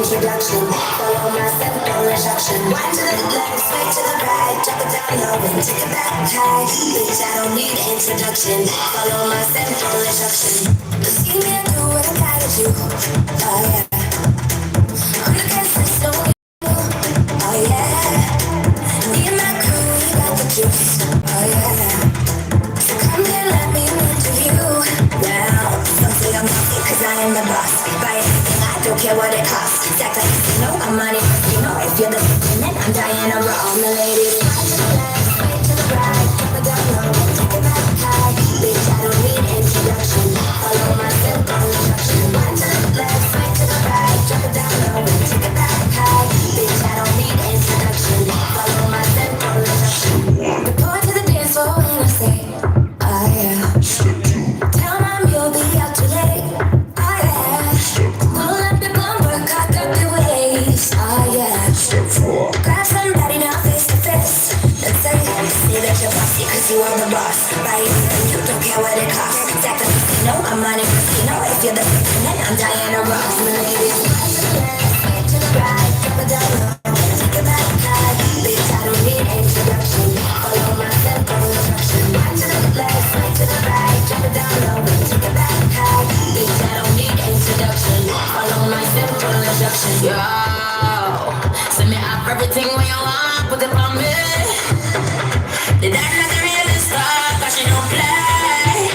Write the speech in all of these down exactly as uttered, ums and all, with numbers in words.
introduction. Follow my simple instruction. One to the left, sway to the right, drop it down low and take it back high. Bitch, I don't need introduction. Follow my simple instruction. You see me, I do what I gotta do. Oh yeah. I'm the best, there's no Oh yeah, me and my crew, we got the juice. Oh yeah, so come here, let me run to you. Now, some say I'm bossy 'cause I am the boss. Buy anything, I don't care what it costs. Stack like casino, I'm money casino. If you're the man, I'm Diana Ross. All the ladies, right to the left, right to the right, drop it down low, take it back high. Bitch, I don't need introduction. Follow my simple instruction. One to the left, right to the right, drop it down low, take it back high. Bitch, I don't need introduction. Follow my simple instruction. Report to the dance floor when I say, oh yeah. Tell mom you'll be out too late. Oh yeah. Pull up the bumper, cock up the waist. Oh yeah. Grab somebody now face to face. Let's say, say that you're bossy 'cause you are the boss. Buy anything, you don't care what it costs. Stack the casino, I'm money casino. If you're the man, I'm Diana Ross. My ladies, right to the left, right to the right, drop it down low, take it back high. Bitch, I don't need introduction. Follow my simple instruction. Right to the left, right to the right, drop it down low, take it back high. Bitch, I don't need introduction. Follow my simple instruction. Yo, send me up everything when you want, put it on me. The dad not the real star, 'cause she don't play.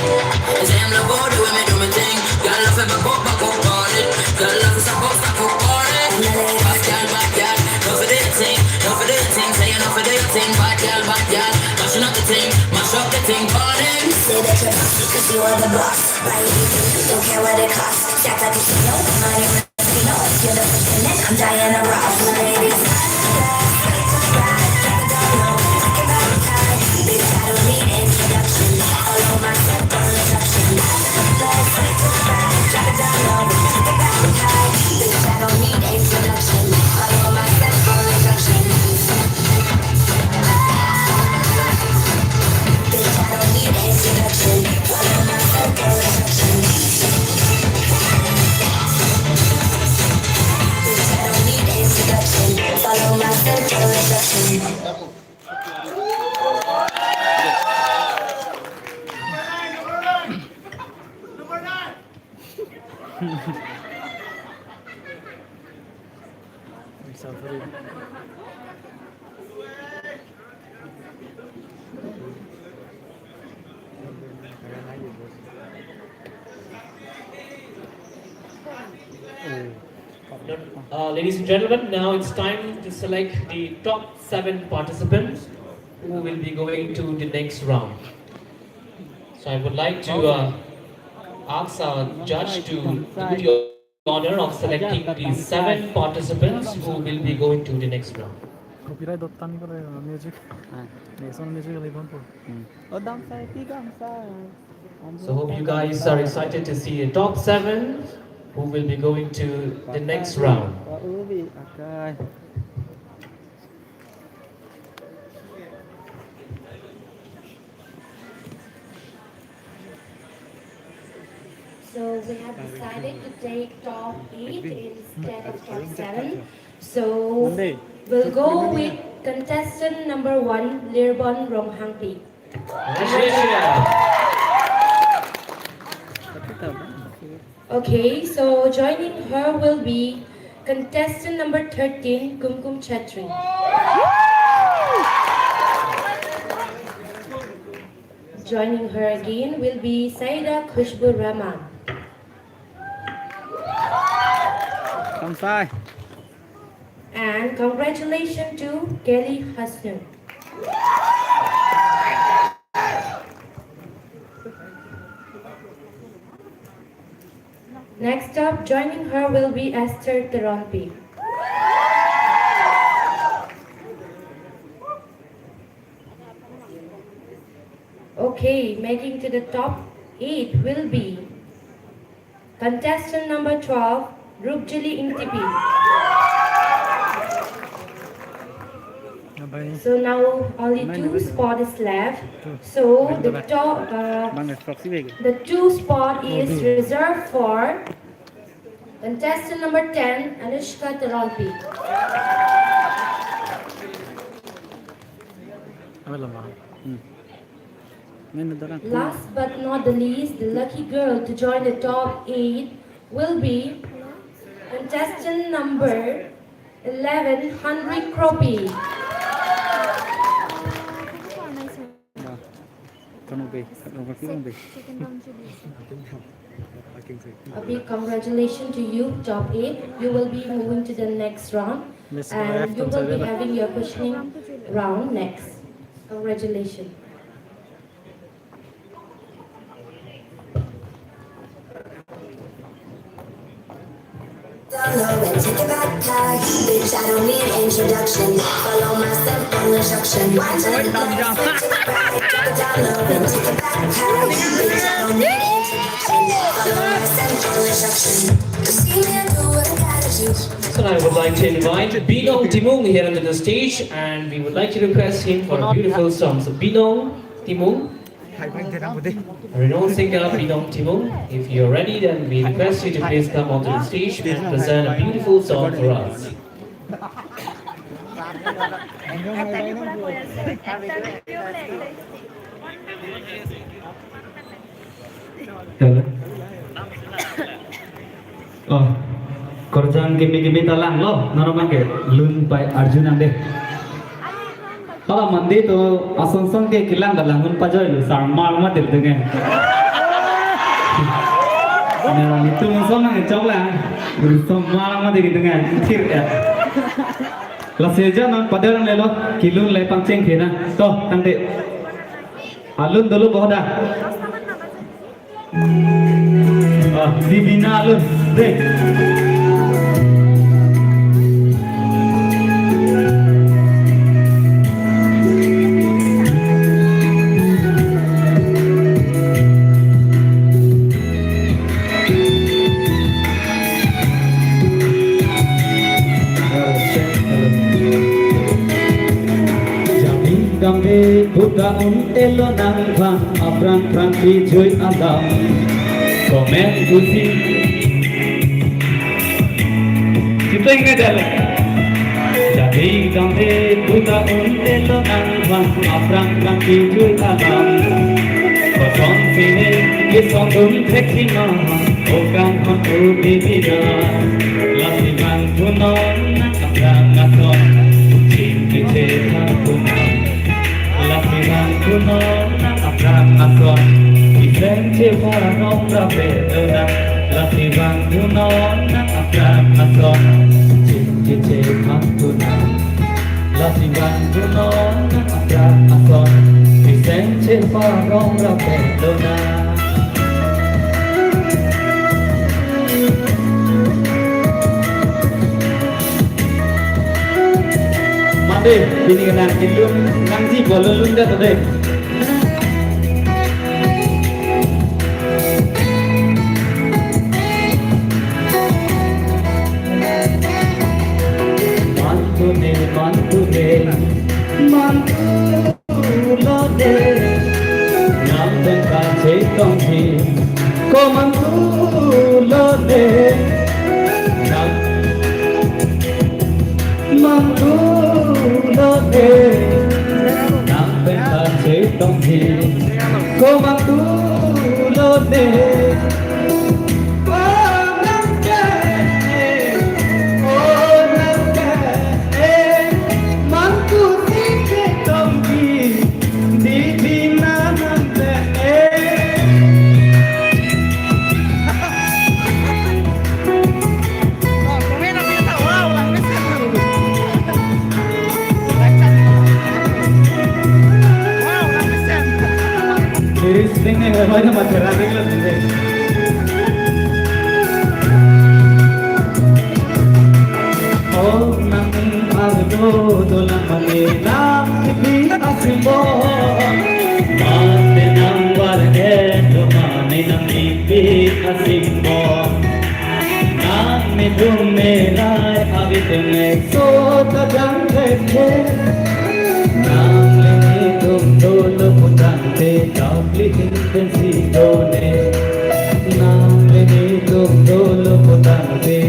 And say I'm the boy, do me, do me thing. Girl, love it, back up, back up on it. Girl, love it, suck up, suck up on it. Bad girl, bad girl, no for the thing, no for the thing. Say you no for the thing, bad girl, bad girl. Mash up the thing, mash up the thing, burning. Say that you're bossy 'cause you are the boss. Buy anything, don't care what it costs. Stack like a casino, money casino. If you're the man, I'm Diana Ross. My ladies, right to the left, right to the right, drop it down low, take it back high. Bitch, I don't need introduction. Follow my simple instruction. Right to the left, right to the right, drop it down low, take it back high. Bitch, I don't need introduction. Follow my simple instruction. Uh, ladies and gentlemen, now it's time to select the top seven participants who will be going to the next round. So I would like to uh, ask our judge to do the honor of selecting the seven participants who will be going to the next round. Copyright dot tani kore music. Next one music kali bang po. Oh, dam sai, ti dam sai. So hope you guys are excited to see a top seven who will be going to the next round. So we have decided to take top eight instead of top seven. So we'll go with contestant number one, Lirbon Ronghangpi. Congratulations. Okay, so joining her will be contestant number thirteen, Kumkum Chetri. Joining her again will be Saida Khushbu Rahman. Kangsai. And congratulations to Kelly Hasnu. Next up, joining her will be Esther Teronpi. Okay, making to the top eight will be contestant number twelve, Rupjili Ingtipi. So now only two spot is left. So the top, uh, the two spot is reserved for Contestant number ten, Anushka Teronpi. Ame lama. Hmm. Ngen dorang. Last but not the least, the lucky girl to join the top eight will be contestant number eleven, Hanri Kropi. Ba. Kanu be, kanu be, kanu be. A big congratulations to you, top eight. You will be moving to the next round. Miss And F you will be Tanzania. Having your questioning round next. Congratulations. Down low and take it back high. Bitch, I don't need introduction. Follow my simple instruction. Wine to the left, swing to the right. Drop it down low and take it back high. Bitch, I don't need introduction. Follow my simple instruction. You see me, I do what I gotta do. So I would like to invite Binong Timung here onto the stage, and we would like to request him for a beautiful song. So Binong Timung, a renowned singer, Binong Timung. If you're ready, then we request you to please come onto the stage and present a beautiful song for us. Hello. Oh, korjang kimi kimi ta langlo, nono bangke lun pai arjunang dei. Hala mandi to asonsong ke kelang ta langdun pajoilo, sarmar mati denge. Nelitum song nangchok lang, sarmar mati denge, thir ya. Lasi ja nang pader nanglelo, kelun le pangcheng thena. To, tangte. Alun dolo bohoda. Ah, Divina alun. Dei. Jani damde puta un-elo nangvang aphrang phrang kejui alam. Komen pusi. Chiteng ne dale. Jani damde puta un-elo nangvang aphrang phrang kejui alam. Kosonsi ne kesongdun thekthima, o kanghon udi bida. Lasi vangthu non nang aphrang ason, chingki che vangthu non. Lasi vangthu non nang aphrang ason, isen che parong rape dona. Lasi vangthu non nang aphrang ason, chingki che vangthu non. Lasi vangthu non nang aphrang ason, isen che parong rape dona. Mande, pini kenang kelun, nangji bolo lunda tode. Mantu ne, mantu ne, mantu lo de, nang pen kachetongji, ko mantu lo de, nang mantu lo de, nang pen kachetongji, ko mantu lo de. Iris ning ning lemai na matera ning lo ning. Oh, nang ardo dolang mane nang bi asimbo. Mate nang war edo mane nang bi asimbo. Nang me dum me rai avi teng so ta jang thek thek. Nang le ni dum dolo putangte kapli hin pen si done. Nang le ni dum dolo putangte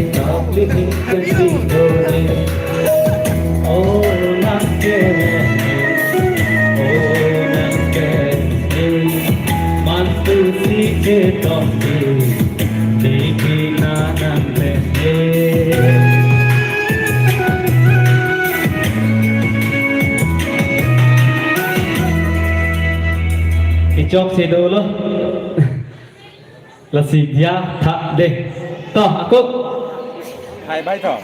Si ke tong ke, di ki na nang le. Kechok si dolo. Lasi dia tha de. To, ako. Hai, bye to.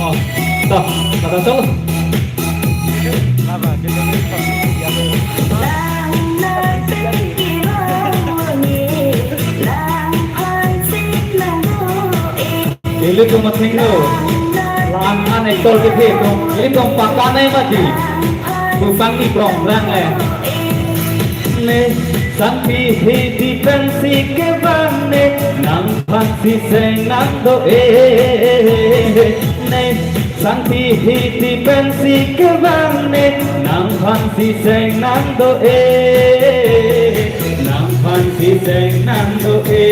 Oh, to, kata to. Ilitum athengno, lang-an actor kethe atum, ilitum pakanai mati. Bupang ni prong rang le. Ne, Sangpi hidi pensi kevang ne, nangphan si seng nang do-e. Ne, Sangpi hidi pensi kevang ne, nangphan si seng nang do-e. Nangphan si seng nang do-e.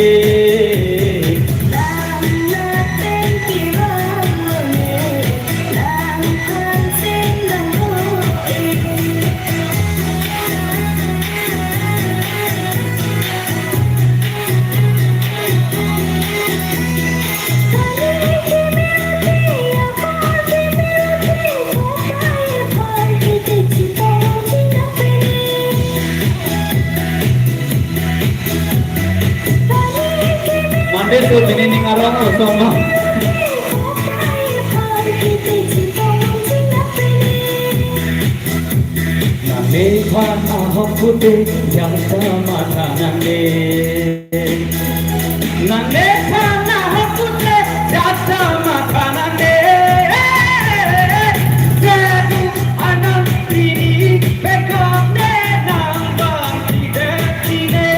Mande so jini ning arong osomar. Nangne phan ahok pute jangta matha nangne. Nangne phan ahok pute jangta matha nangne. Sedu anam pini pekok ne nang bang tidak sine.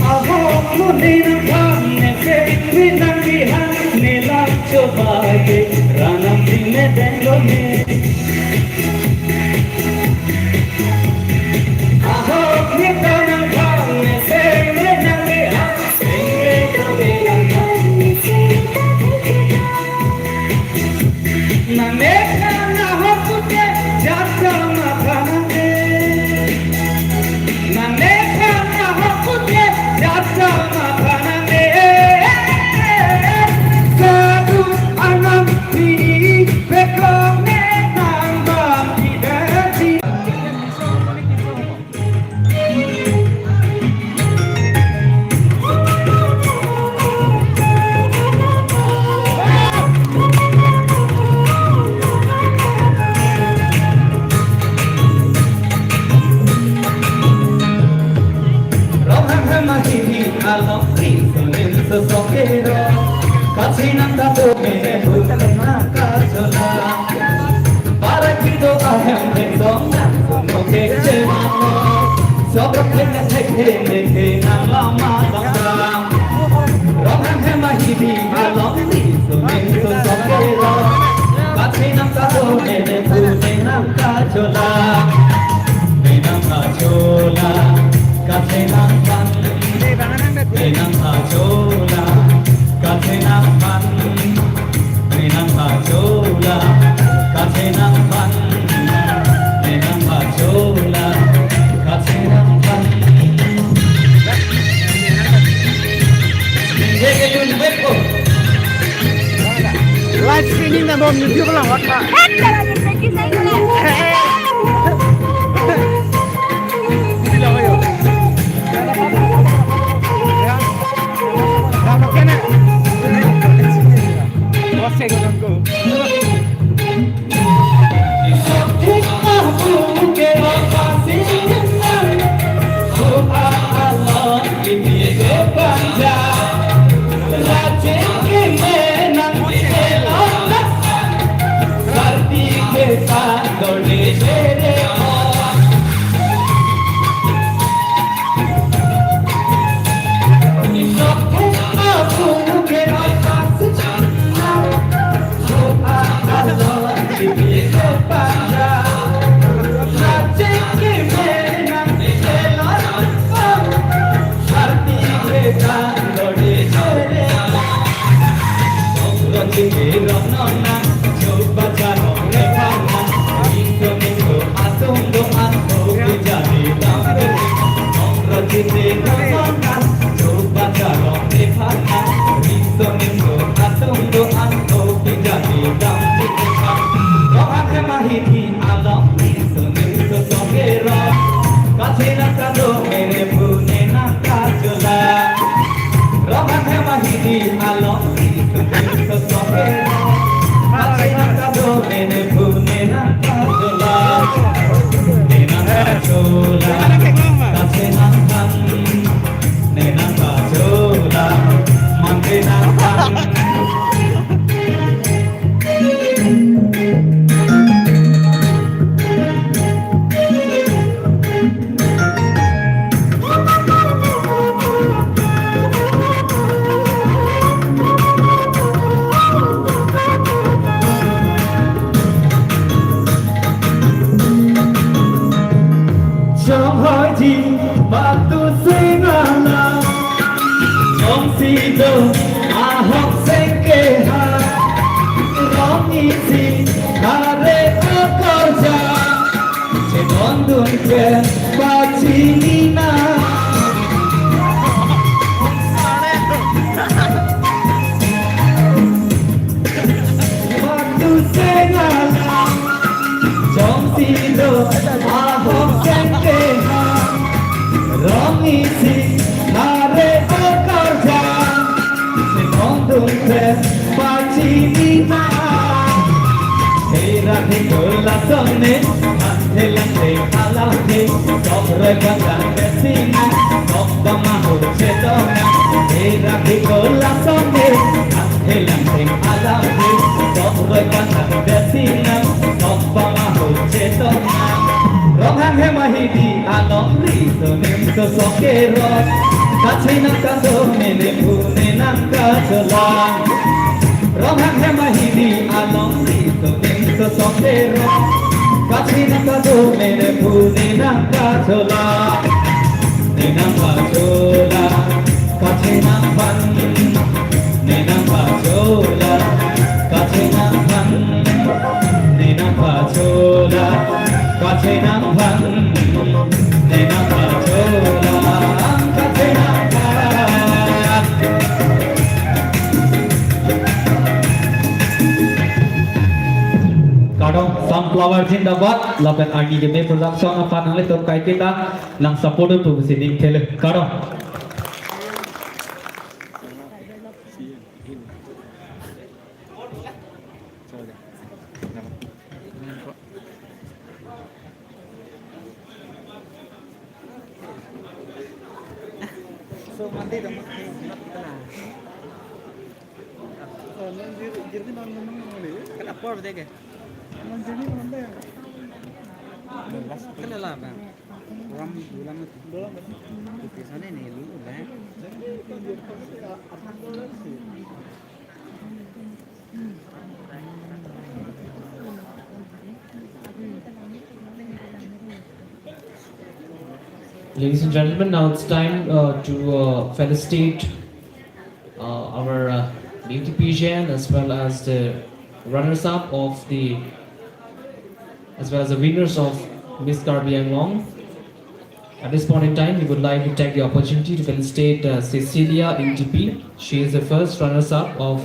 Ahok lo ne nangphan ne seng ri nang bihan ne lang chobai ke ranam ri ne deng lo ne. Ahok ne ta nangphan ne seng ri nang bihan. Ronghang hama hihi along ri sunin susoke ro. Kachinan ta do me ne bu nang kachola. Para kido ahem theng song nang suno ke chemano. Sobrok theng theng theng theng theng nang lama bang bang. Ronghang hama hihi along ri sunin susoke ro. Kachinan ta do me ne bu ne nang kachola. Ne nang kachola. Kachinan pan. Ne nang kachola. Kachinan pan. Ne nang kachola, kachinan pan. Ne nang kachola, kachinan pan. Ningje ke yun bek ko. Live streaming na bom YouTube lang hot pa. Chonghoi ji batu sengana, chongsi do ahok sengkeha, rong isi hare akorja, chedondun ke pachinina. Batu sengana, chongsi do ahok sengkeha, rong isi hare akorja, chedondun ke pachinina. Hera di kola sonne, thelang te alam te, sok roi patang ke sina, sok bang mahur chetona. Hera di kola sonne, thelang te alam te, sok roi patang ke sina, sok bang mahur chetona. Ronghang hem ahidi alongri, sonim sosok kerot, kachinang kado mene pune nang kacholang. Ronghang hem ahidi alongri, sonim sosok kerot, kachinang kado mene pune nang kacholang. Nenang kacholang, kachinang pan. Nenang kacholang, kachinang pan. Nenang kacholang, kachinang pan. Nenang kacholang, kachinang pan. Kardom, Sunflower Zindabad, lapen Arni Keme Production aphan nanglitum kaiketa nang support tu sining thele. Kardom. So, mandi dong. Kan apor bedege. Kan lala, Bang. Ram dulang itu. Itu sana ni lu, Bang. Ladies and gentlemen, now it's time uh, to uh, felicitate uh, our uh, beauty pageant as well as the runners-up of the as well as the winners of Miss Karbi Anglong. At this point in time, we would like to take the opportunity to felicitate uh, Cecilia Ingtipi. She is the first runners-up of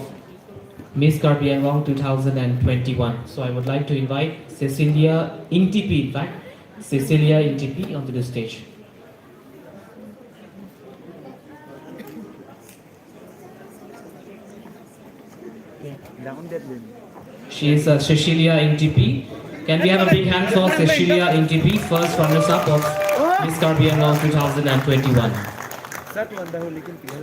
Miss Karbi Anglong two thousand twenty-one. So I would like to invite Cecilia Ingtipi, in fact, Cecilia Ingtipi onto the stage. She is uh, Cecilia Ingtipi. Can we have a big hand for Cecilia Ingtipi, first runners-up of Miss Karbi Anglong two thousand twenty-one?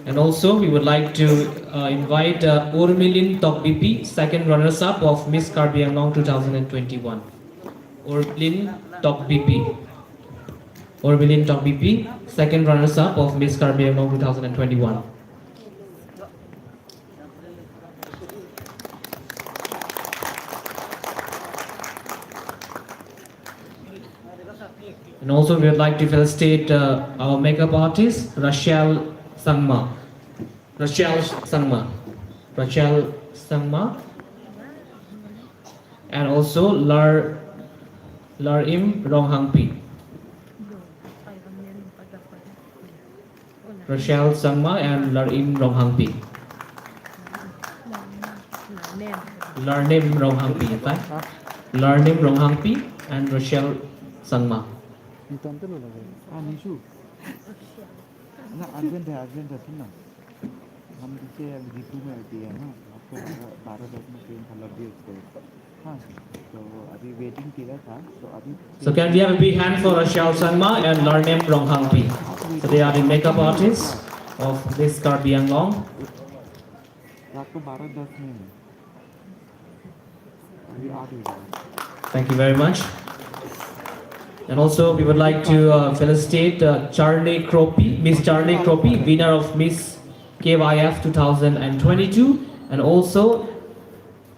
And also, we would like to uh, invite uh, Urmilin Tokbipi, second runners-up of Miss Karbi Anglong two thousand twenty-one. Urmilin Tokbipi. Urmilin Tokbipi, second runners-up of Miss Karbi Anglong two thousand twenty-one. And also, we would like to felicitate uh, our makeup artist, Rachel Sangma. Rachel Sangma. Rachel Sangma. And also, Lar Larim Ronghangpi. Rachel Sangma and Larim Ronghangpi. Larnem Ronghangpi, in fact. Larnem Ronghangpi and Rachel Sangma. Nitam te lo lage. Ah, Nishu. Na, urgent hai, urgent hai, sun na. Hum jisse aap ritu mein aate hain na. बारह दस में ट्रेन था, लंबी एक्सप्रेस। हाँ, तो अभी waiting period था, तो अभी So can we have a big hand for Ashal Sharma and Larnem Ronghangpi? So they are the makeup artists of Miss Karbi Anglong. रात को बारह दस में है। अभी आठ बजे। Thank you very much. And also, we would like to uh, felicitate uh, Charne Kropi, Miss Charne Kropi, winner of Miss K Y F two thousand twenty-two, and also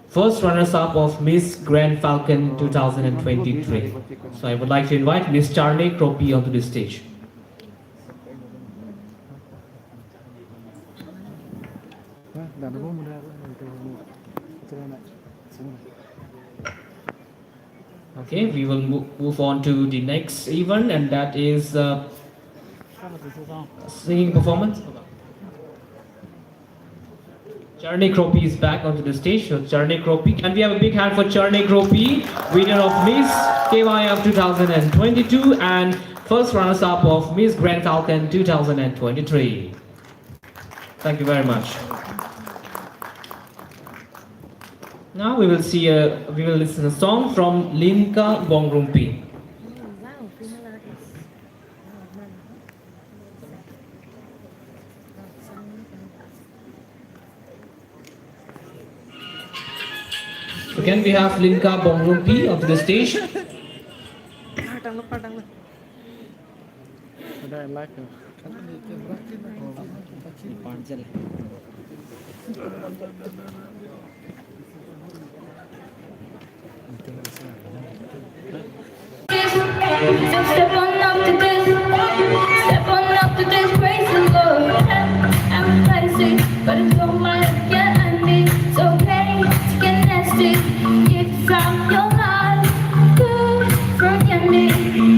first runners-up of Miss Grand Falcon two thousand twenty-three. So I would like to invite Miss Charne Kropi onto the stage. Okay, we will mo- move on to the next event, and that is uh, singing performance. Charne Kropi is back onto the stage. So Charne Kropi, can we have a big hand for Charne Kropi, winner of Miss K Y F two thousand twenty-two and first runners-up of Miss Grand Falcon two thousand twenty-three? Thank you very much. Now we will see a we will listen a song from Linka Bongrumpi. So can we have Linka Bongrumpi onto the stage? Step on up to this, step on up to this, praise the Lord. I'm spicy, but it's on my, yeah, I mean, it's okay to get nasty. It's on your life. Good, forgive me.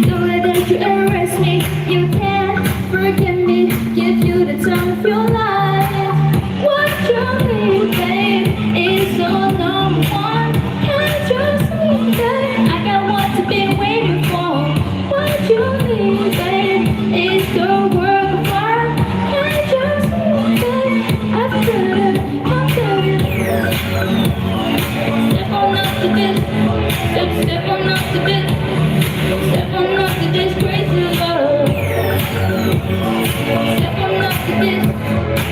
Don't let it arrest me. You can't forgive me. Give you the time of your life. What you need, babe, is your number one. Can't you see, babe? I got what you've been waiting for. What you need, babe, is the world of art. Can't you see, babe? I feel it, I feel it. Step on up to this, step, step on up to this, step on up to this crazy love. Step on up to this,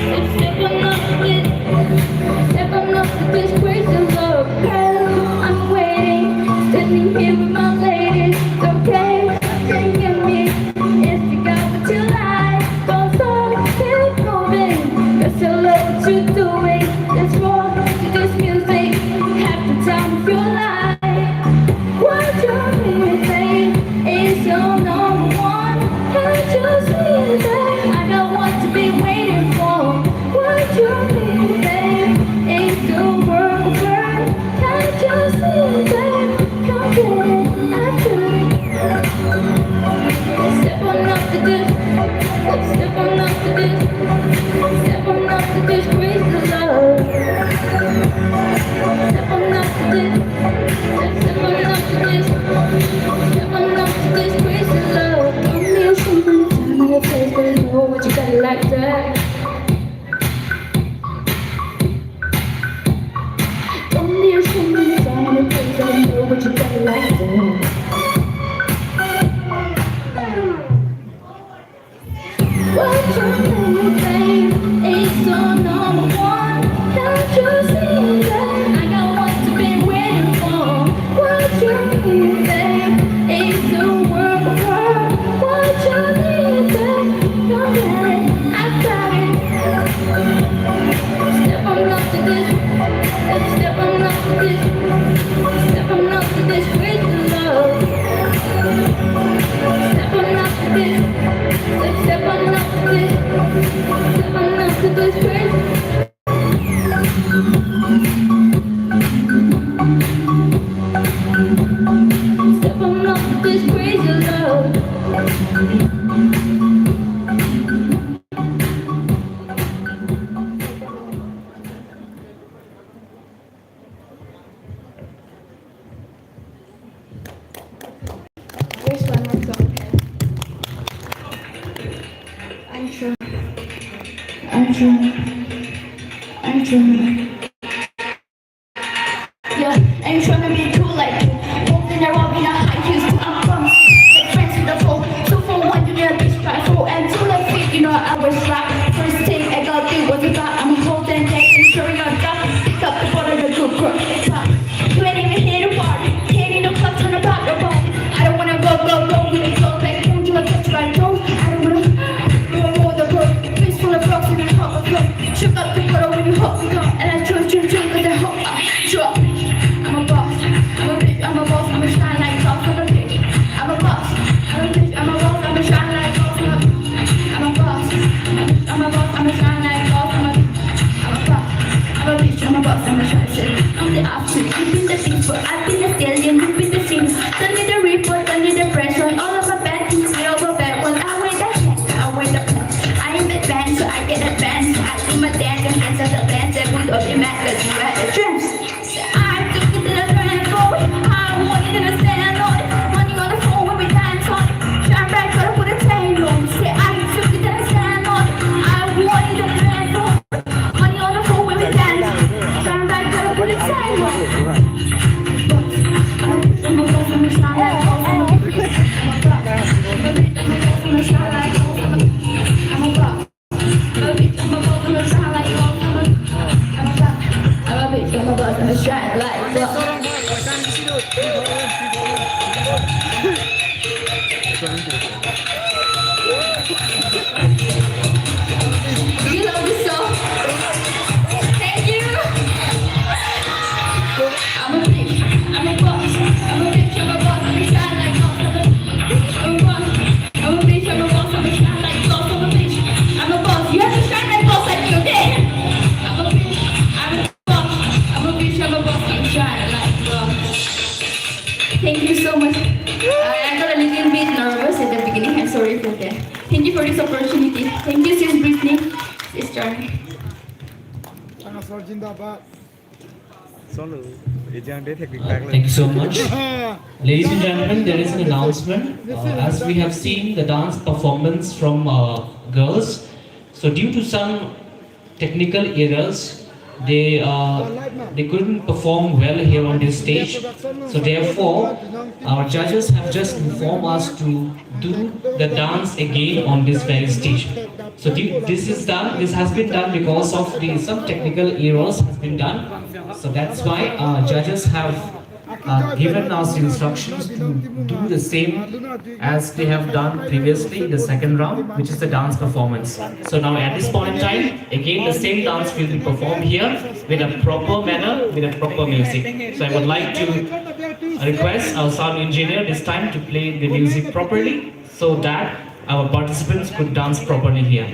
step, step on up to this, step on up to this crazy love. Girl, I'm waiting, standing here with my lady. It's okay, can't get me. If you got what you like, don't stop, keep moving. That's all what you're doing. There's more to this music. Have the time of your life. What you need, babe, is your number one. Can't you see, babe? I got what you've been waiting for. What you need, babe, is the world of girl. Can't you see, babe? Come get it, I feel it. Step on up to this, step on up to this, step on up to this crazy love. Step on up to this, step, step on up to this, step on up to this crazy love. Only a short time in a place, but I know what you got it like that. Only a short time in a place, but I know what you got it like that. What you think, babe, is the number one. Can't you see, babe? I got what you've been waiting for. What you think, babe, is the world of her. What you think, babe? Come on, I got it. Step on up to this. Step on up to this. Step on up to this crazy love. Step on up to this. Step, step on up to this. Step on up to this crazy. Step on up to this crazy love. There's one more song. I'm sure. I'm sure. I'm sure. What's about? I'm a whole damn day and carry on job. Pick up the ball of the good girl. Pop. You ain't even here to party. Can't even clutch on the pop the ball. I don't wanna go, go, go with the girl. Like, don't you touch my toes? I don't wanna go, go, go, the girl. Face full of rocks and I hop a flow. Shook up the bottle when you hop the girl. And I chill, chill, chill with the hop. Drop. I'm a boss. I'm a bitch. I'm a boss. I'm a shine like boss. I'm a bitch. I'm a boss. I'm a bitch. I'm a boss. I'm a shine like boss. I'm a, I'm a boss. I'm a bitch. I'm a boss. I'm a shine like boss. I'm a, I'm a boss. I'm a bitch. I'm a boss. I'm a shine shit. I'm the option. You've been the thief, but I've been the stallion. You've been the singer. Tell me the report. Tell me the pressure. All of my bad things. I all my bad ones. I wear the hat. I wear the pants. I am the band, so I get advanced. I do my dance and dance at the band. That we don't be mad 'cause you had a chance. I took it to the grand boy. I wanted to stand on it. Money on the phone when we dance on it. Shine bright, gotta put a chain on it. Say, I took it to the stand on it. I wanted to stand on it. Money on the phone when we dance on it. Shine bright, gotta put a chain on it. I'm a boss, I'm a shine like boss, I'm a, I'm a boss, I'm a shine like boss, I'm a, I'm a boss. I'm a bitch, I'm a boss, I'm a shine like boss. I'm a, I'm a bitch, I'm a boss, I'm a shine like boss. Do you love this song? Thank you. I'm a bitch, I'm a boss, I'm a bitch, I'm a boss, I'm a shine like boss. I'm a, I'm a boss, I'm a bitch, I'm a boss, I'm a shine like boss. I'm a bitch, I'm a boss. You have to shine like boss like me, okay? I'm a bitch, I'm a boss, I'm a bitch, I'm a boss, I'm a shine like boss. Thank you so much. I, I got a little bit nervous at the beginning. I'm sorry for that. Thank you for this opportunity. Thank you, Sis Brittany, Sis Charlie. Dinosaur zindabad. Solo, ejang de thek big bag. Thank you so much. Ladies and gentlemen, there is an announcement. Uh, as we have seen the dance performance from uh, girls, so due to some technical errors, they uh, they couldn't perform well here on this stage. So therefore, our judges have just informed us to do the dance again on this very stage. So thi- this is done. This has been done because of the some technical errors has been done. So that's why uh, judges have uh, given us instructions to do the same as they have done previously in the second round, which is the dance performance. So now at this point in time, again the same dance will be performed here with a proper manner, with a proper music. So I would like to request our sound engineer this time to play the music properly so that our participants could dance properly here.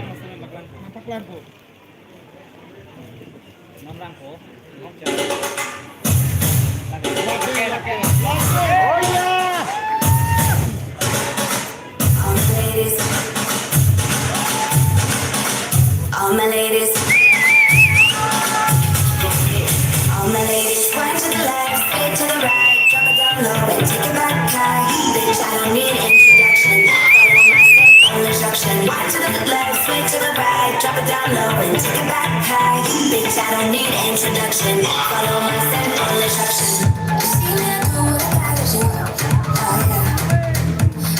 All my ladies. All my ladies. All my ladies. One to the left, straight to the right. Drop it down low and take it back high. Bitch, I don't need introduction. Follow my step, follow instruction. One to the left, straight to the right. Drop it down low and take it back high. Bitch, I don't need introduction. Follow my step, follow instruction. You see me, I do what I gotta do. Oh, yeah.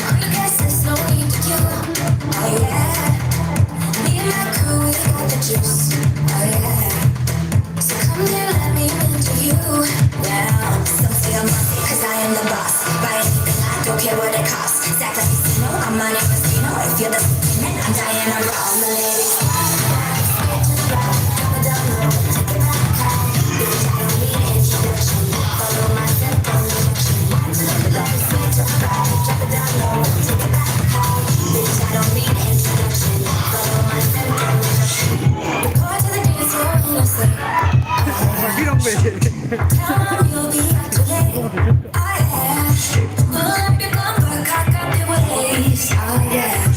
I'm the best, there's no need to queue. Oh, yeah. Me and my crew, we got the juice. Oh, yeah. So come here, let me into you. Now, some say I'm bossy, 'cause I am the boss. Buy anything, I don't care what it costs. Stack like casino, I'm Monte Cristo. If you're the skinhead, I'm Diana Ross. All my ladies, get to the right, drop it down low, take it back high. Bitch, I don't need introduction. Follow my simple instruction. One to the left, switch to the right, drop it down low, take it back high. Bitch, I don't need introduction. Follow my simple instruction. Report to the dance floor, innocent. Tell 'em you'll be out too late. Oh, yeah. Pull up your bumper, cock up your waist. Oh, yeah.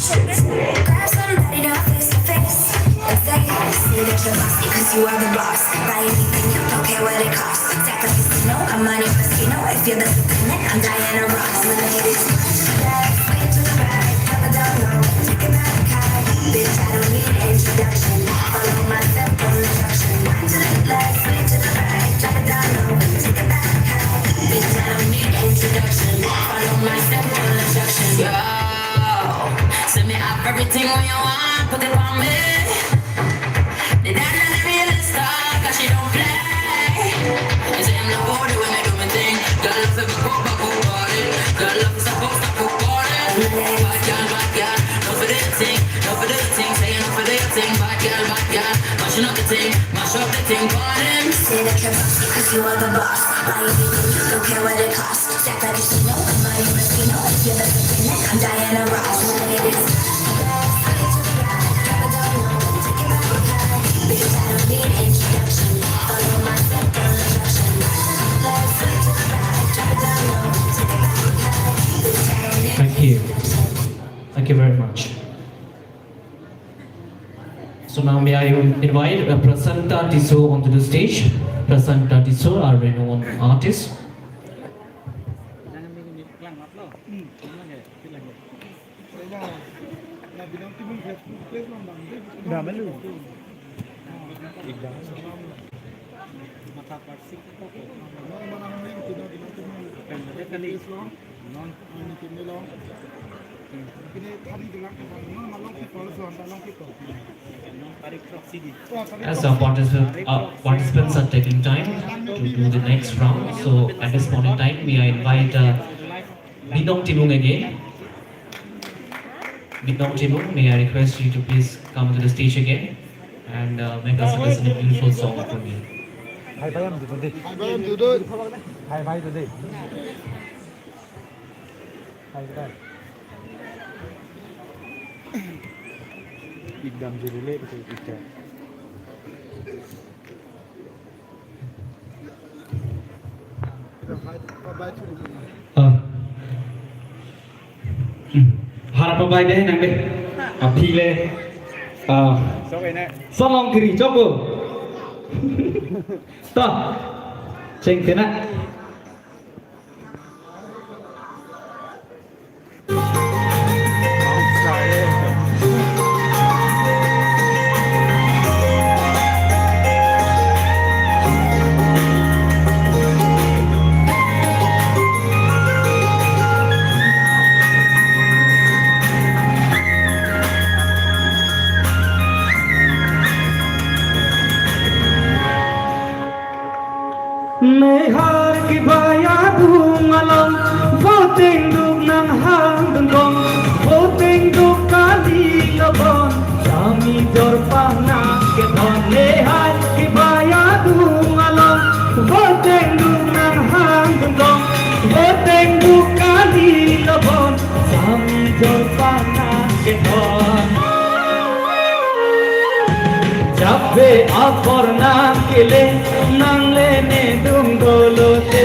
Grab somebody now, face to face, and say, "See that you're bossy, 'cause you are the boss. Buy anything, you don't care what it costs." Stack like casino, I'm Monte Cristo. If you're the skinhead, I'm Diana Ross. All my ladies, one to the left, straight to the right, drop it down low, take it back high. Bitch, I don't need introduction. Follow my simple instruction. One to the left, straight to the right, drop it down low, take it back high. Bitch, I don't need introduction. Follow my simple instruction. Yo, send me up everything when you want, put it on me. Say that you're boss because you are the boss. Buy anything, don't care what it costs. Stack like a casino, my casino. If you're the same, I'm Diana Ross. What it is. Bitch, I don't need introduction. Follow my step, follow direction. Let's take it back, drop it down low, take it back. Bitch, I don't need Thank you. Thank you very much. So now may I invite uh, Prasanta Tisso onto the stage. Prasanta Tisso, our renowned artist. As our particip- uh, participants are taking time to do the next round, so at this point in time, may I invite uh, Binong Timung again. Binong Timung, may I request you to please come to the stage again and uh, make us listen a beautiful song for me. Hai bayam duduk deh. Hai bayam duduk. Hai bayam duduk deh. Hai bayam. Ekdam jilile betul kita. Ah. Hmm. Harap pabai deh nang deh. Aphi le. Ah. Salong kiri, chokbo. Toh. Cheng tena. Nehai kebai adung along, voteng duk nanghang dungdong, voteng duk kali lobon, sami jorpan nangkethon. Nehai kebai adung along, voteng duk nanghang dungdong, voteng duk kali lobon, sami jorpan nangkethon. Jape apor nangkele, nangle ne dung dolote,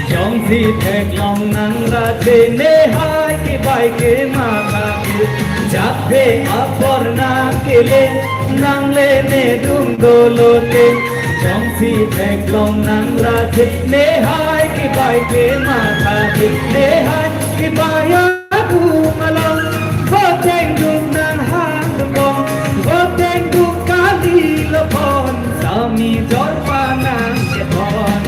jongsi theklong nangraje, nehai kebai kematha. Jape apor nangkele, nangle ne dung dolote, jongsi theklong nangraje, nehai kebai kematha. Nehai kebai adung along, voteng duk nanghang dungdong, voteng duk kali lobon, sami jorpan nangkethon.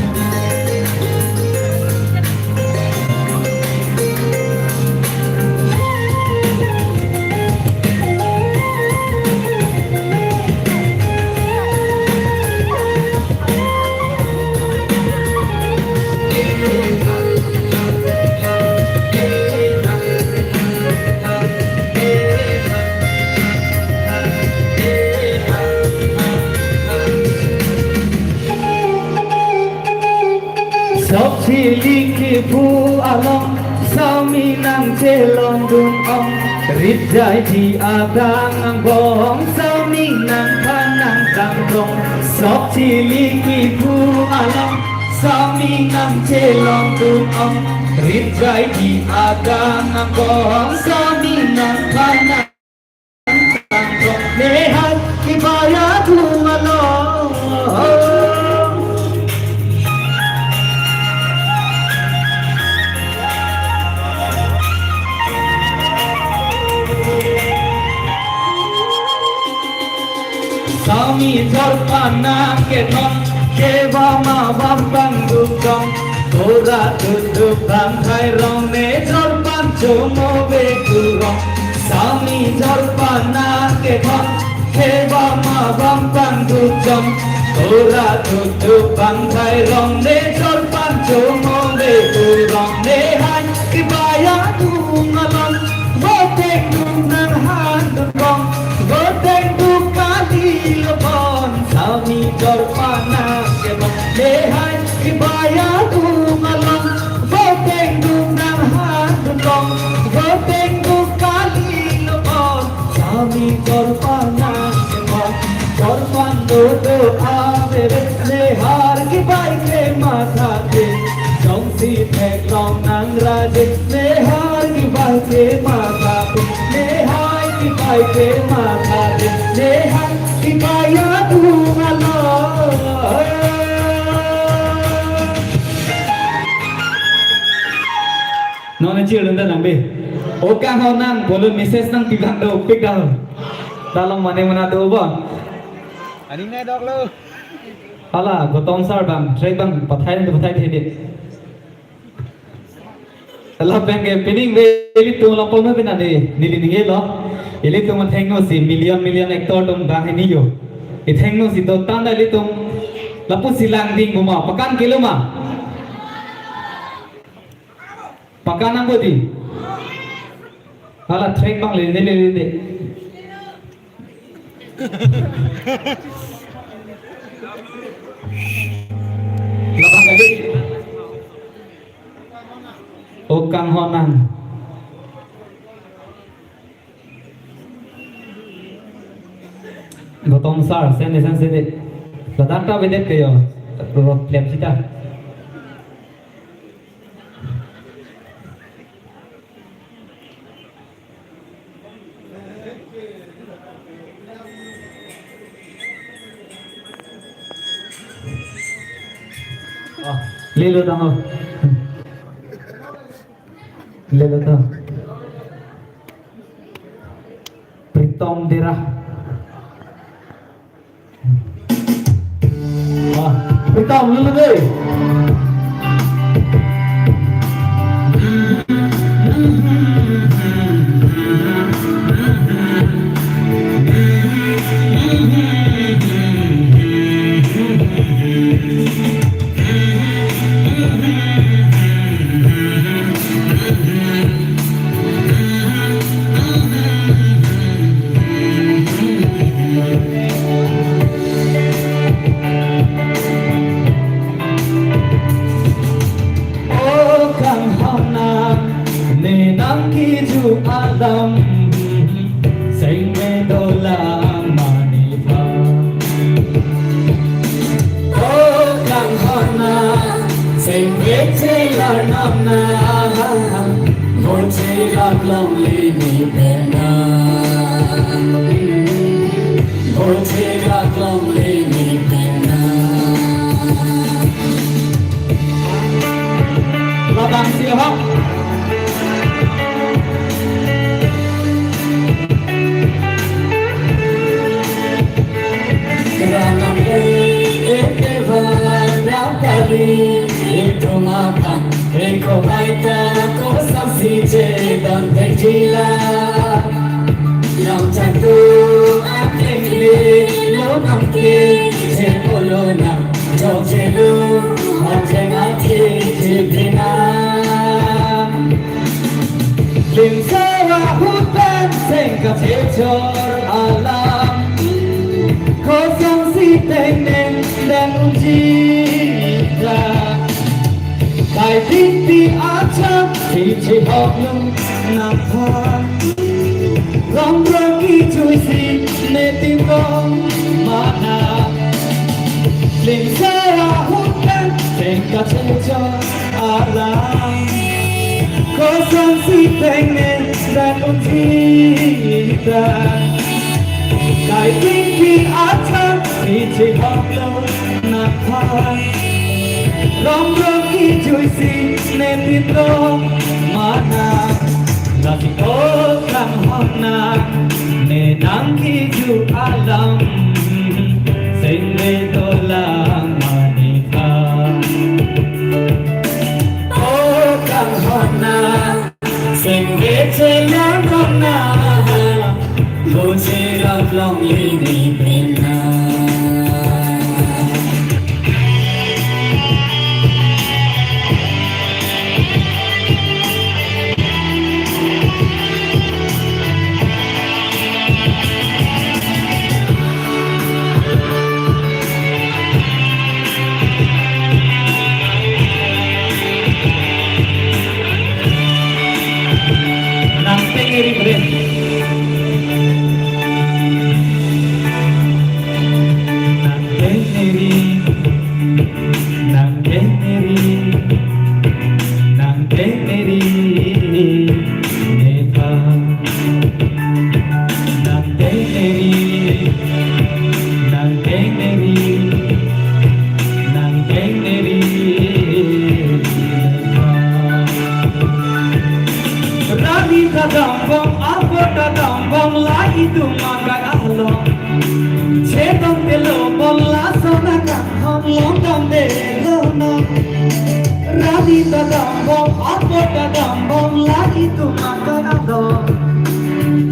Sok chili kephu along, sami nangchelongdun ong. Rit jaiji adang angbong, sami nangphan nangtangtong. Sok chili kephu along, sami nangchelongdun ong. Rit jaiji adang angbong, sami nangphan nang Nehai kebai adung along. Sami jorpan nangkethon, kevang avam pangduk dong. Tora tutup bang thairong, ne jorpan chomo bekurong. Sami jorpan nangkethon, kevang avam pangduk dong. Tora tutup bang thairong, ne jorpan chomo bekurong. Nehai kebai adung along, voteng duk nanghang dungdong, voteng duk kali lobon. Jorpan nangkebang, nehai kebaya tung along, voteng dun nang han dun long, voteng dun kali lo bon, sami jorpan nangkebang, jorpan dodo aveve, nehai kebai kematha ke, jongsi theklong nang raje, nehai kebai kematha ke, nehai kebai kematha ke, nehai kebaya tung along. Non chir lunda nang be. O kanghon nang pulo message nangpi abang dopik dah. Dalong mane mana do bon. Aning nai dok lo. Hala, Gautam sir abang, track abang pathai do pathai thede. Lapen ke pining be ilitum lapu me pina de, neli ningje lo. Ilitum athengno si million million actor atum bang hini yo. Ithengno si do tanda ilitum lapu si langding buma, pakan kilo ma. Pakan nang bodi. Hala track abang le le le le. Labang kali. O kanghon nang. Gautam sir, sen sen sen de. Ladak ta bedet ke yo. Rot klem sita. Ah, lelo tang ho. Lelo tang. Pritom Dera. Ah, Pritom, lelo dei. O kanghon nang, ne nangkiju alam, sengme dolang mane pha. O kanghon nang, sengme chelar nam na, mo chelar longle ni pena. Mo chelar longle ni pena. Labang si ho. Ranam e eke van dapali itum aphan eko baita kosonsi chedon thekji la. Lam chatu akheng le lo nangke che polo nang jok chelo, hot jeng athe che pina. Limsera hut pen seng kachechor alam, kosonsi tengneng dan unji ta. Kai tingti acham si chihok nung nangphan. Lamro kijui si netin rong mana. Limsera hut pen seng kachechor alam, kosonsi tengneng dan unji ta. Kai tingti acham si chihok nung nangphan. Lamro kijui si netin rong mana. Lasi o kanghon nang, ne nangkiju alam, sengme dolang mane pha. O kanghon nang, sengme chelar nam na, mo chelar longle ni pena. Nang tengneri, nang tengneri, nephan. Nang tengneri, nang tengneri, nang tengneri, nephan. Rani ta dambom, apot ta dambom, la itum akai along. Chetongte lo bon lason akanghon longdamde lonon. Rani ta dambom, apot ta dambom, la itum akai along.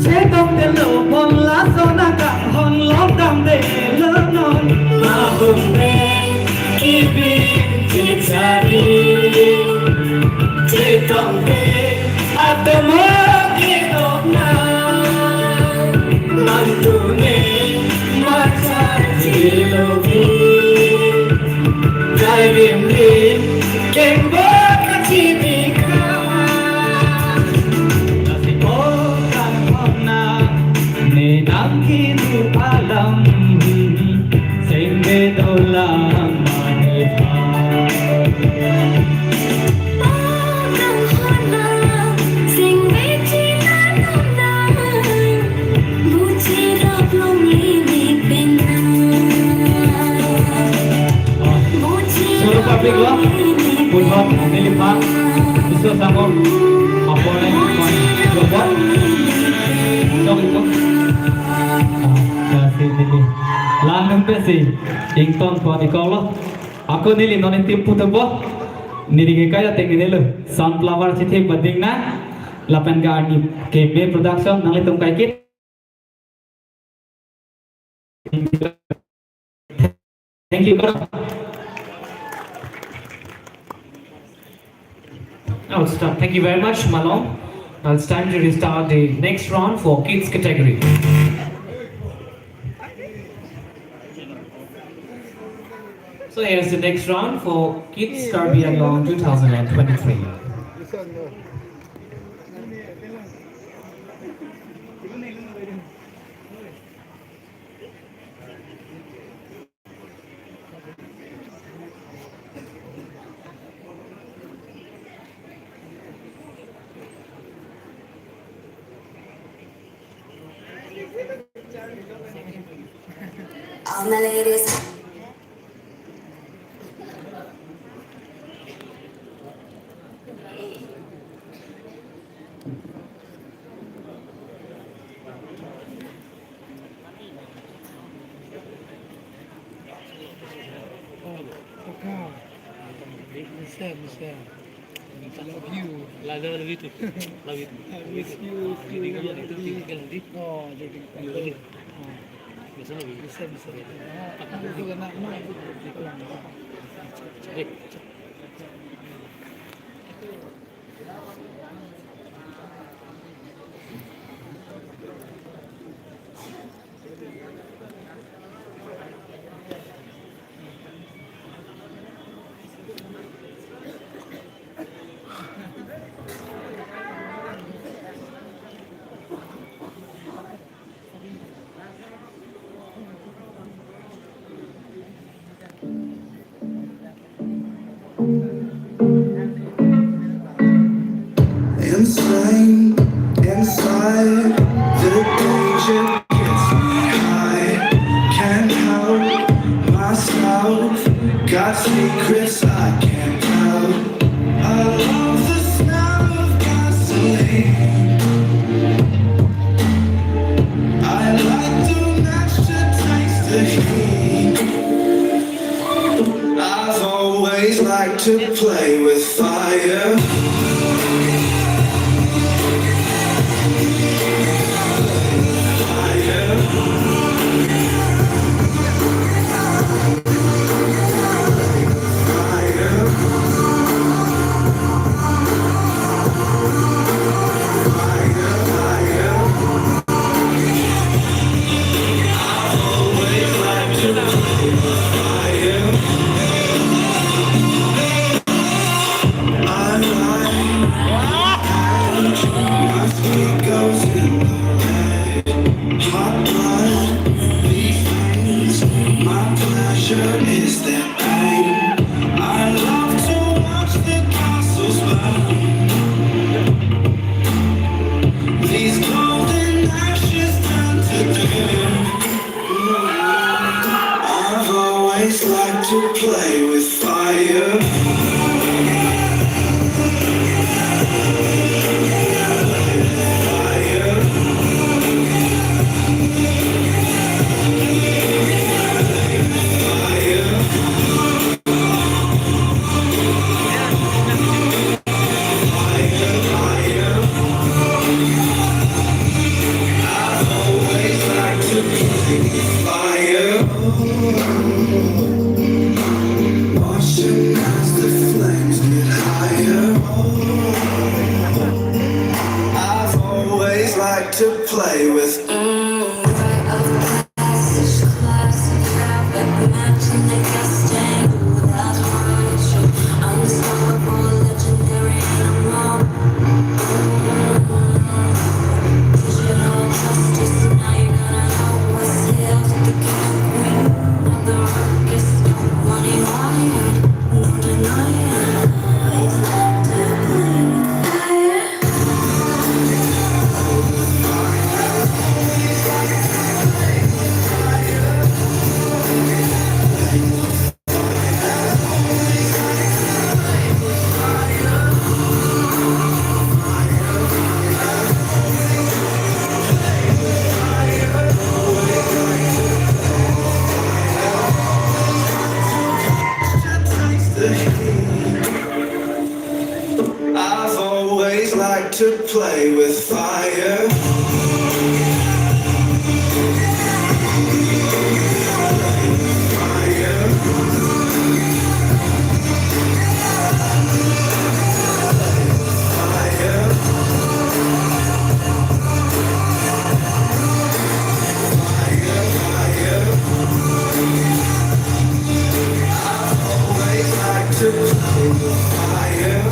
Chetongte lo bon lason akanghon longdamde lonon. Mahumre kibin chichari. Chetongte atomo kedokna. Mantune machar jilovi. Dai rim rim kembot kachibika. Nasi pokan hona ne nang kinu alam. Singbe dolang manipha. Pakang hona singbe chinan hona. Buchi rap long ini pena. Buchi Solo public lo, rap long ini pena. Pulhot nilipha, iso sangom, apor nai kon, robot, dong itu. Ah, ya si nili. Langdun pe si, ington pon ikolo. Ako neli non intim putubo. Neli ke kaya teng neli lo. Sunflower chithi bading na. Lapen ga ani K M A Production nanglitum kaikit. Thank you. Now it's done. Thank you very much, Malong. Now it's time to restart the next round for kids category. So here's the next round for Kids Karbi Anglong two thousand and twenty-three. Oh, Oka. Michelle, Michelle. I love you. Love, love, love you too. Love you too. I miss you too. Love you too. Oh, jadi. Michelle, Michelle. Hey. Insane, inside, the danger gets me high. Can't help myself, got secrets I can't tell. I love the smell of gasoline. I light the match to taste the heat. I've always liked to play with fire. Fire. Is that pain? I love to watch the castles burn. These golden ashes turn to dirt. I've always liked to play with fire. Fire. Watching as the flames get higher. I've always liked to play with I've always liked to play with fire. Fire. Fire. Fire, fire. I've always liked to play with fire.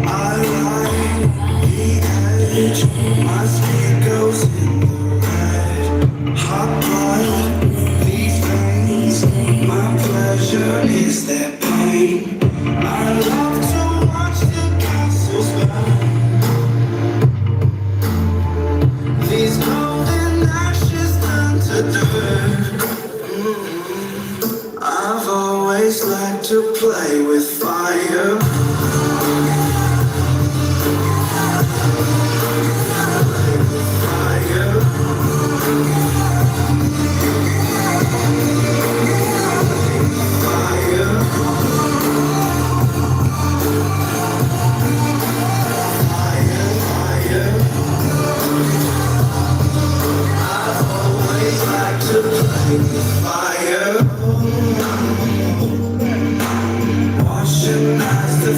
I like the edge. My speed goes in the red. Hot blood, these veins. My pleasure is that pain. I love to watch the castles burn. These golden ashes turn to dirt. Mm. I've always liked to play with fire. Fire. Fire. Fire, fire. I've always liked to play with fire. Watching as the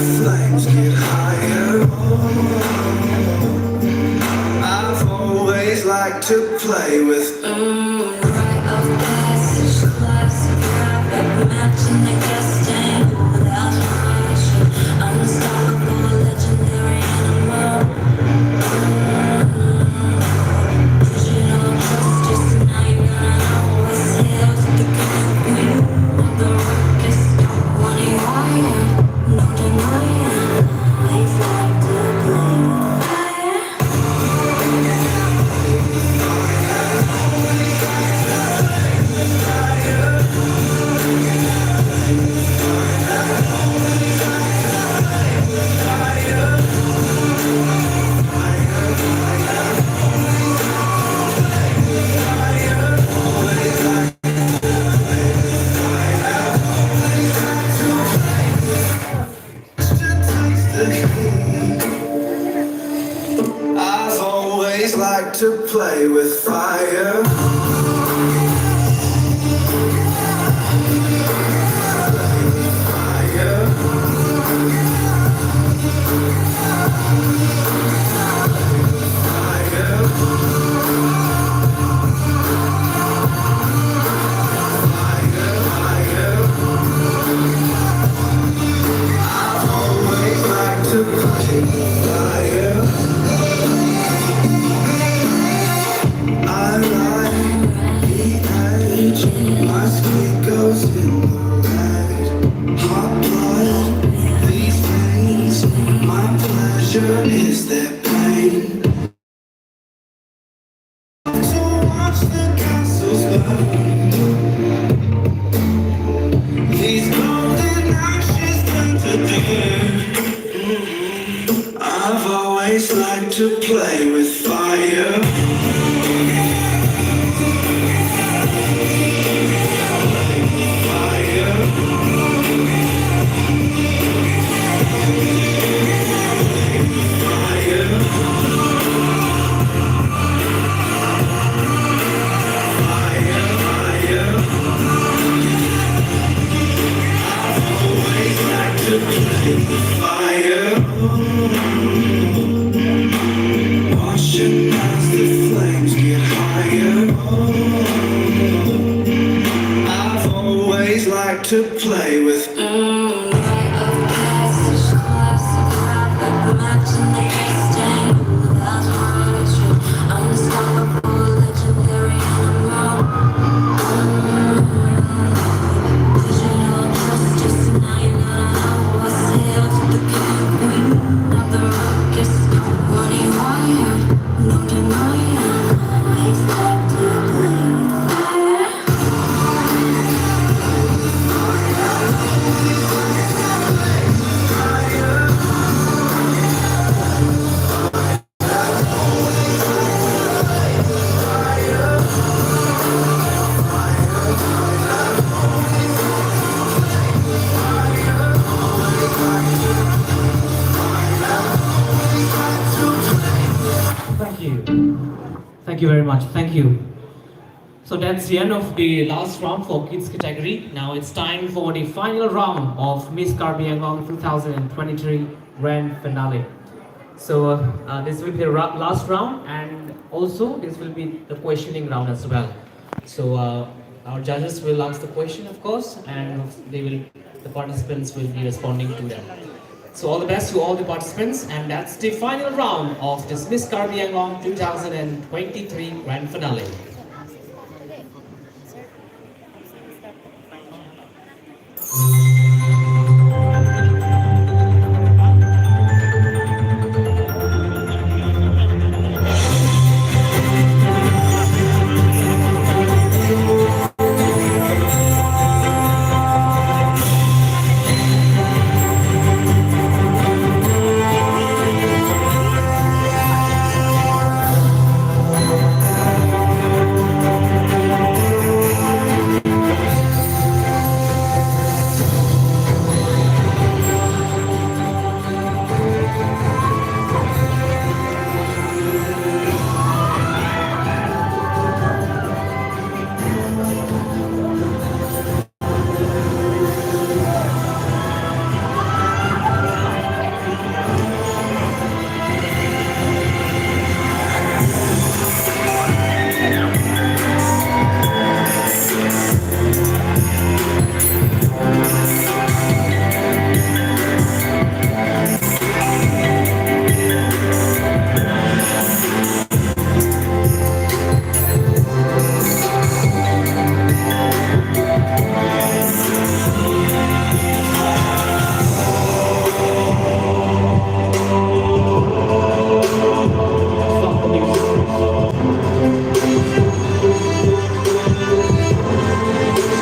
Is there pain? To watch the castles burn. These golden ashes turn to dirt. I've always liked to play with fire. Fire. Fire. Fire. I've always liked to play with fire. Watching as the flames get higher. I've always liked to play with Thank you. Thank you very much. Thank you. So that's the end of the last round for kids category. Now it's time for the final round of Miss Karbi Anglong two thousand twenty-three grand finale. So uh, this will be the ra- last round, and also this will be the questioning round as well. So uh, our judges will ask the question, of course, and they will the participants will be responding to them. So all the best to all the participants, and that's the final round of this Miss Karbi Anglong two thousand twenty-three grand finale.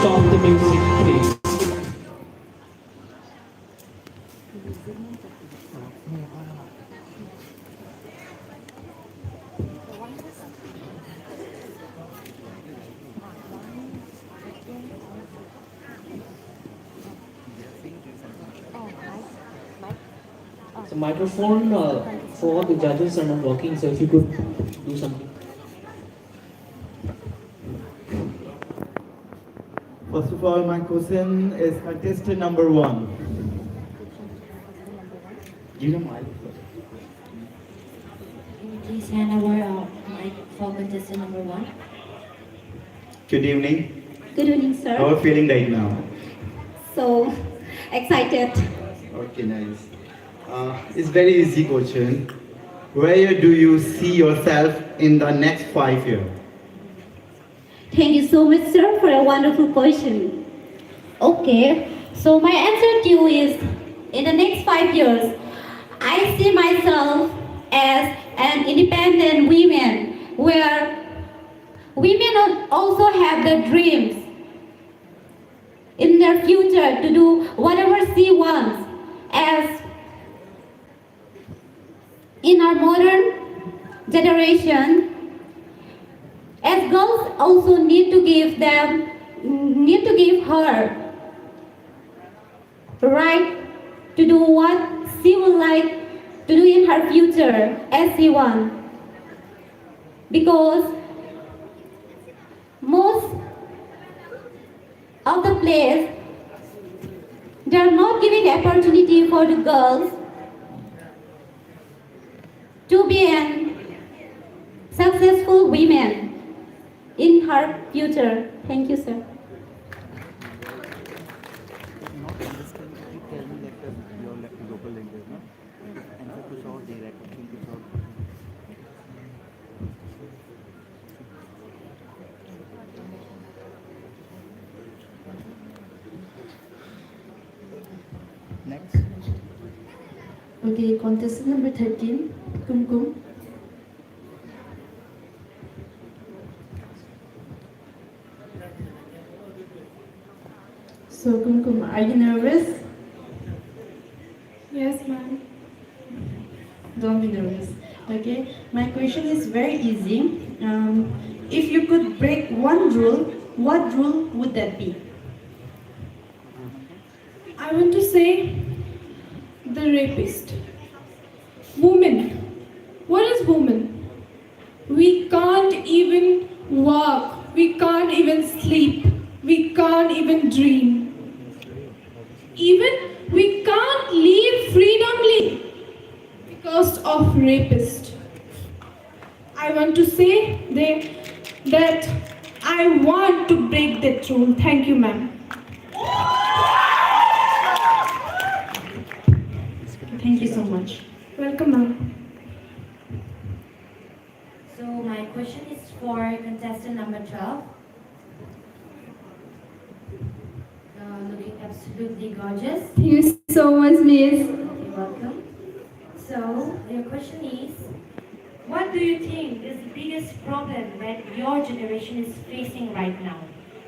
Stop the music, please. The microphone uh, for the judges are not working, so if you could do something. First of all, my question is contestant number one. Give him mic. Please hand over uh, mic for contestant number one. Good evening. Good evening, sir. How are you feeling right now? So excited. Okay, nice. Uh, it's very easy question. Where do you see yourself in the next five years? Thank you so much, sir, for a wonderful question. Okay, so my answer to you is, in the next five years, I see myself as an independent woman where women al- also have the dreams in their future to do whatever she wants. As in our modern generation, as girls also need to give them, need to give her right to do what she would like to do in her future as she want. Because most of the place, they are not giving opportunity for the girls to be an successful women in her future. Thank you, sir. Not understand, please tell me like the, your la- local language, no? Answer to short direct, question to short. Next. Okay, contestant number thirteen, Kumkum. So, Kumkum, are you nervous? Yes, ma'am. Don't be nervous. Okay, my question is very easy. Um, if you could break one rule, what rule would that be? I want to say the rapist. Woman. What is woman? We can't even walk. We can't even sleep. We can't even dream. Even we can't live freedomly because of rapist. I want to say they, that I want to break that rule. Thank you, ma'am. Thank you so much. Welcome, ma'am. So my question is for contestant number twelve. Uh, looking absolutely gorgeous. Thank you so much, Miss. You're welcome. So your question is, what do you think is the biggest problem that your generation is facing right now?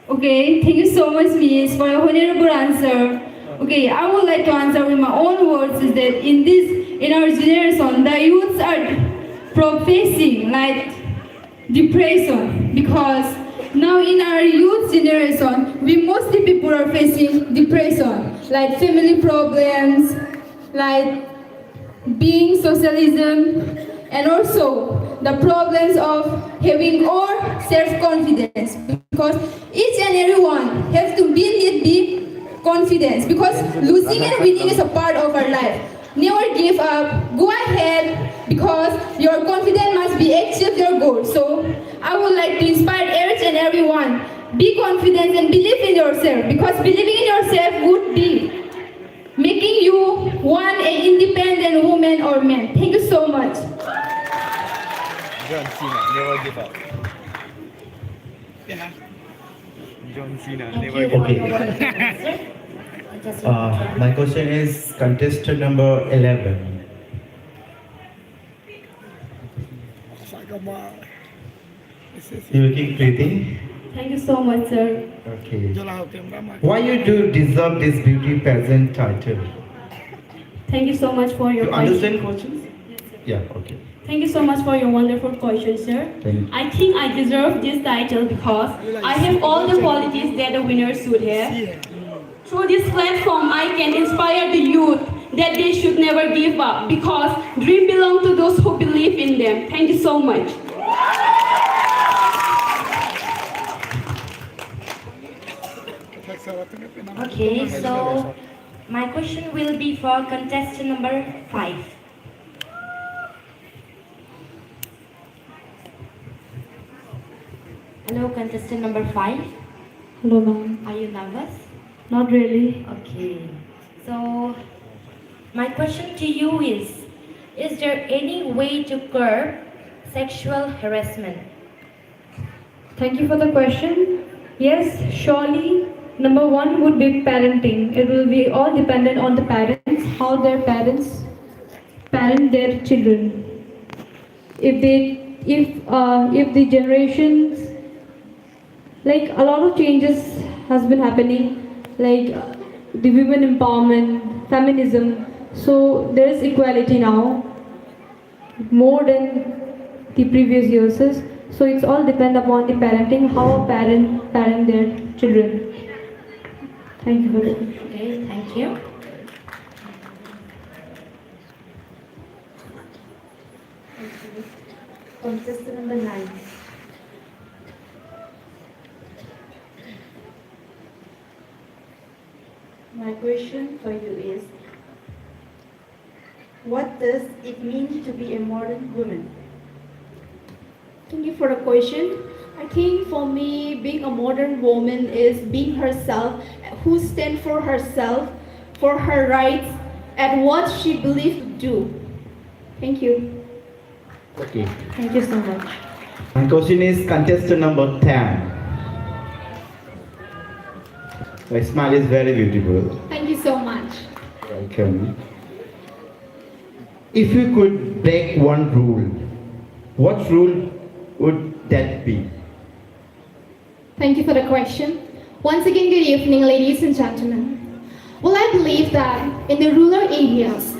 Okay, thank you so much, Miss, for your honorable answer. Okay, I would like to answer with my own words is that in this, in our generation, the youths are pro- facing like depression because now in our youth generation, we mostly people are facing depression, like family problems, like being socialism, and also the problems of having our self-confidence, because each and everyone has to be need the confidence, because losing and winning is a part of our life. Never give up, go ahead, because your confidence must be achieve your goal. So I would like to inspire each and everyone, be confident and believe in yourself, because believing in yourself would be making you one a independent woman or man. Thank you so much. John Cena, never give up. John Cena, Thank never you give for up. your wonderful answer. Contestant Uh, my question is contestant number eleven. You looking pretty? Thank you so much, sir. Okay. Why you do deserve this beauty pageant title? Thank you so much for your You question. Understand questions? Yeah, okay. Thank you so much for your wonderful question, sir. Thank you. I think I deserve this title because I have all the qualities that a winner should have. Through this platform, I can inspire the youth that they should never give up because dream belong to those who believe in them. Thank you so much. Okay, so my question will be for contestant number five. Hello, contestant number five. Hello, ma'am. Are you nervous? Not really. Okay. So, my question to you is, is there any way to curb sexual harassment? Thank you for the question. Yes, surely. Number one would be parenting. It will be all dependent on the parents, how their parents parent their children. If they, if uh, if the generations, like, a lot of changes has been happening, like, uh, the women empowerment, feminism. So there is equality now, more than the previous years. So it's all depend upon the parenting, how a parent parent their children. Thank you for the question. Okay, thank you. Contestant number nine. My question for you is, what does it mean to be a modern woman? Thank you for the question. I think for me, being a modern woman is being herself, who stands for herself, for her rights, and what she believes to do. Thank you. Okay. Thank you so much. My question is contestant number ten. Your smile is very beautiful. Thank you so much. Welcome. If you could break one rule, what rule would that be? Thank you for the question. Once again, good evening, ladies and gentlemen. Well, I believe that in the rural areas,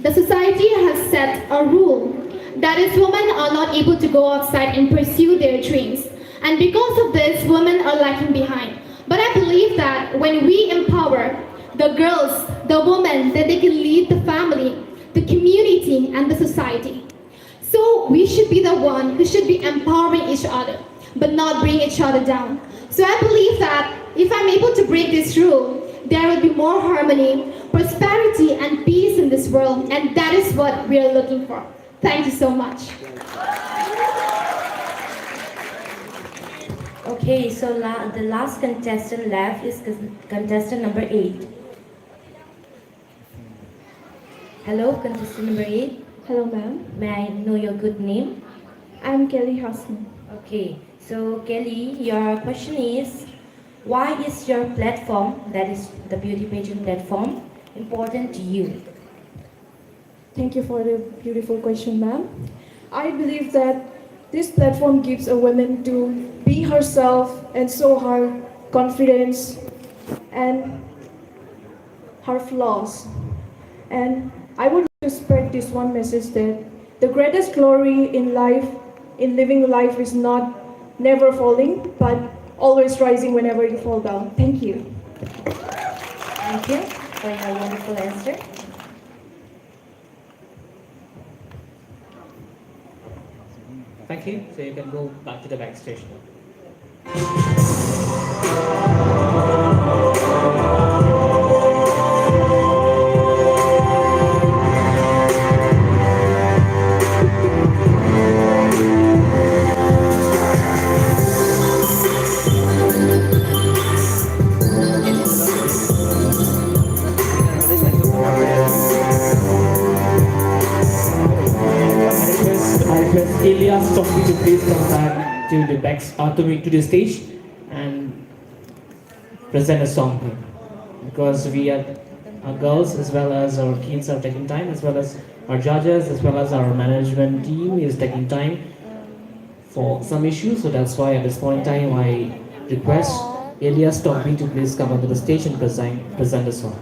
the society has set a rule that is, women are not able to go outside and pursue their dreams. And because of this, women are lagging behind. But I believe that when we empower the girls, the women, then they can lead the family, the community, and the society. So we should be the one who should be empowering each other, but not bring each other down. So I believe that if I'm able to break this rule, there will be more harmony, prosperity, and peace in this world, and that is what we are looking for. Thank you so much. Okay, so la- the last contestant left is con- contestant number eight. Hello, contestant number eight. Hello, ma'am. May I know your good name? I'm Kelly Hasnu. Okay, so Kelly, your question is, why is your platform, that is the beauty pageant platform, important to you? Thank you for the beautiful question, ma'am. I believe that this platform gives a woman to be herself and show her confidence and her flaws. And I would like to spread this one message that the greatest glory in life, in living life, is not never falling, but always rising whenever you fall down. Thank you. Thank you for your wonderful answer. Thank you. So you can go back to the backstage now. I request, I request Elias Tokbi to please come back to the back, uh, to, me, to the stage and present a song here. Because we are, our girls as well as our kids are taking time, as well as our judges, as well as our management team is taking time for some issues. So that's why at this point in time I request Elias Tokbi to please come onto the stage and present, present a song.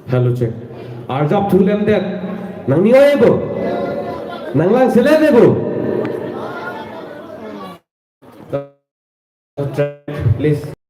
Hello, check. Arjap thulem det. Nangning oi ebo. Nanglang selen ebo. Track, please.